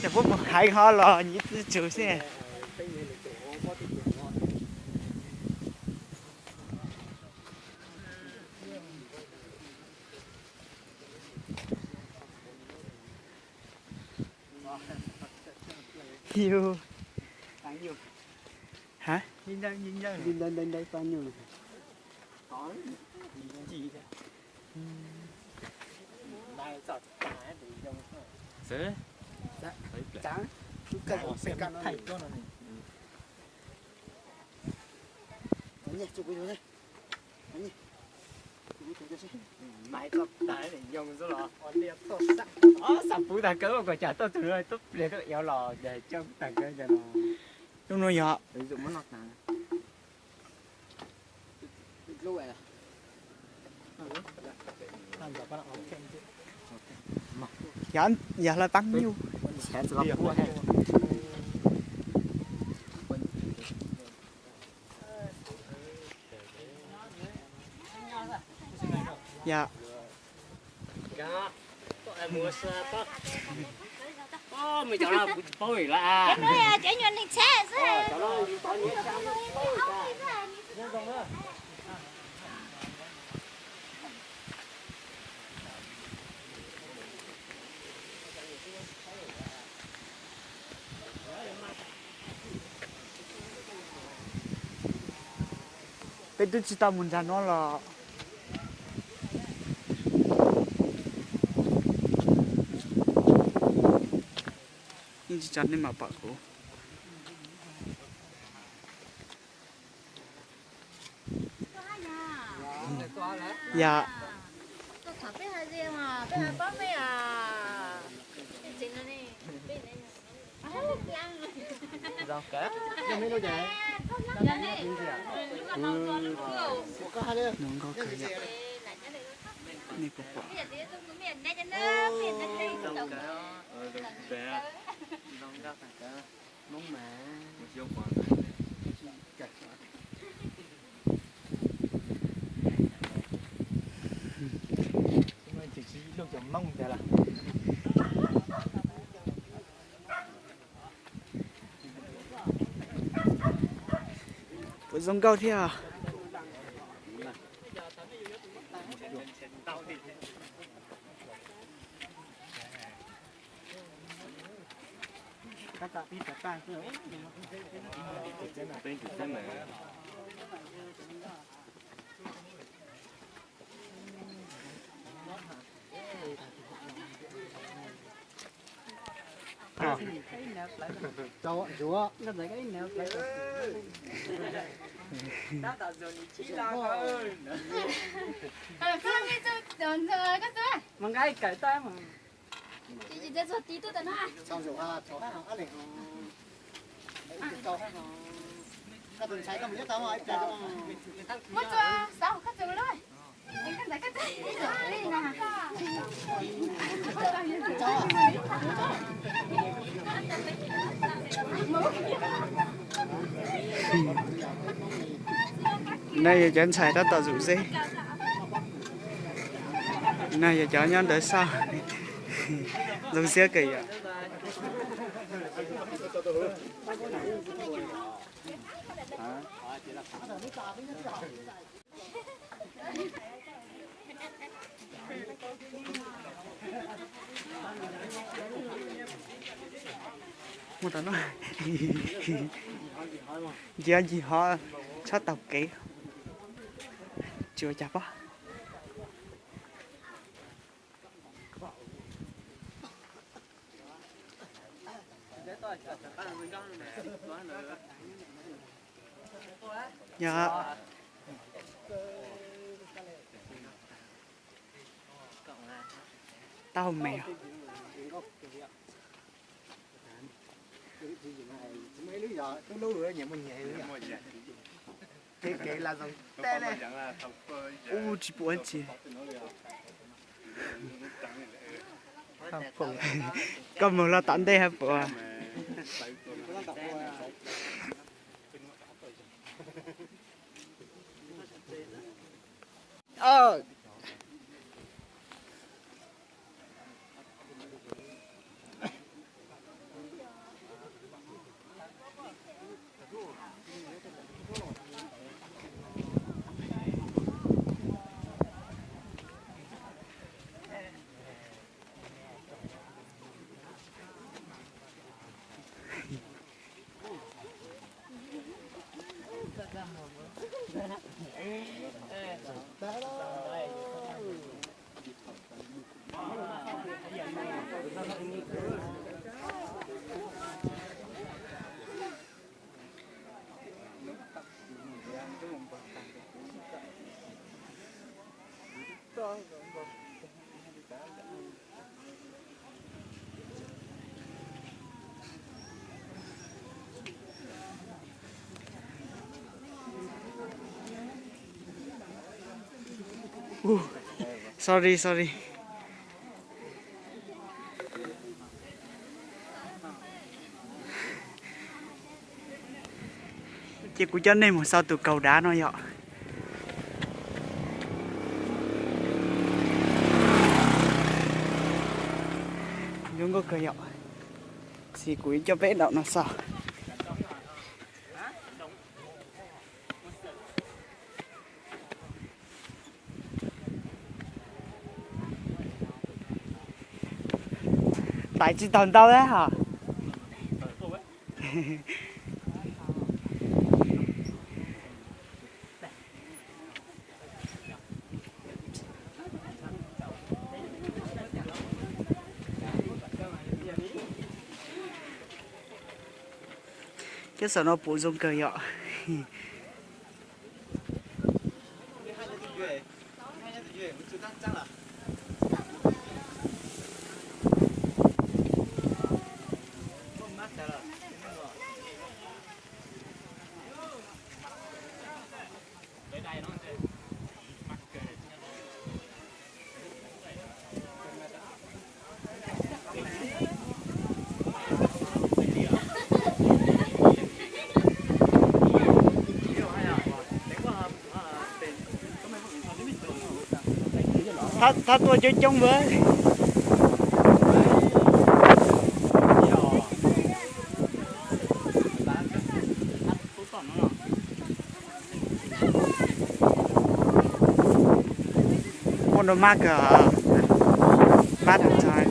Ces puab mus haiv ho los nyiv txwj tsum xwb. Yus, ha, Xab puv tag kawg, kom cas tuaj tug tuaj pliag tuaj ev los coj tag kawg cas no. Lub no yog yog hla taab nyuj. Yog. Peb twb tsis tau mus nram no los. Yeej tsis tso nej mam pom kuv. Yog. Zoo nkauj kawg yom. Nej puas pom? Puas zoo nkauj thiab? No yog cov ntxhais tab tom zuj zus. No yog cov nyob ntawd xauj. Zoo siab kawg yom. Mus tom no, ncig ncig hov txhob taug kev, tsis ua cas pob. Yog, tau me. Kev kev la zoo teb ne. Ub, tsis pom tsi. Koj mus los tom ntej hab puas? Sorry, sorry. Ces kuv coj nej mus xauj tus kaus dav no yom. Zoo nkauj kawg yom. Tab sis kuv coj peb daus no xauj. Taiv tsis taus ntau hos. Cov saum no puv zoo kawg yom. Thab tuaj coob coob a. Muaj nrau mab kawg, mab tag tag.